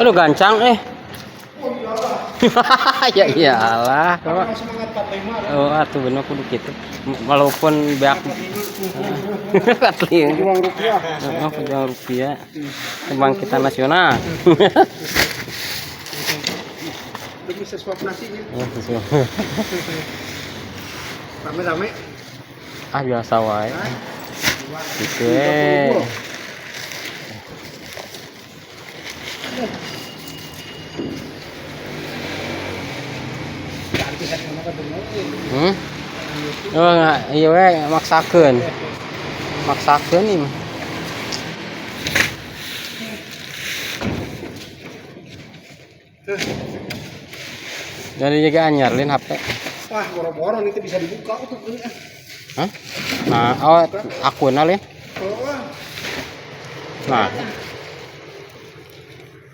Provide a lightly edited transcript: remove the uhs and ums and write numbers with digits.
Aduh gancang eh. Oh iyalah. Ya iyalah. Karena semangat 45 lah. Oh, atuh bener kudu kitu. Walaupun beak 45. Pejuang rupiah. Oh, pejuang rupiah. Kebangkitan nasional. Demi sesuap nasinya. Ya, sesuap. Rame-rame. Ah, biasa wae. Gitu 30 eh. Ganti kan mana bener. Hmm? Oh, nggak, iya we maksakeun. Maksakeun nih mah. Jadi juga anyar lin HP. Wah, boro-boro itu bisa dibuka tuh. Hah? Nah, oh akunna lin. Oh, Nah,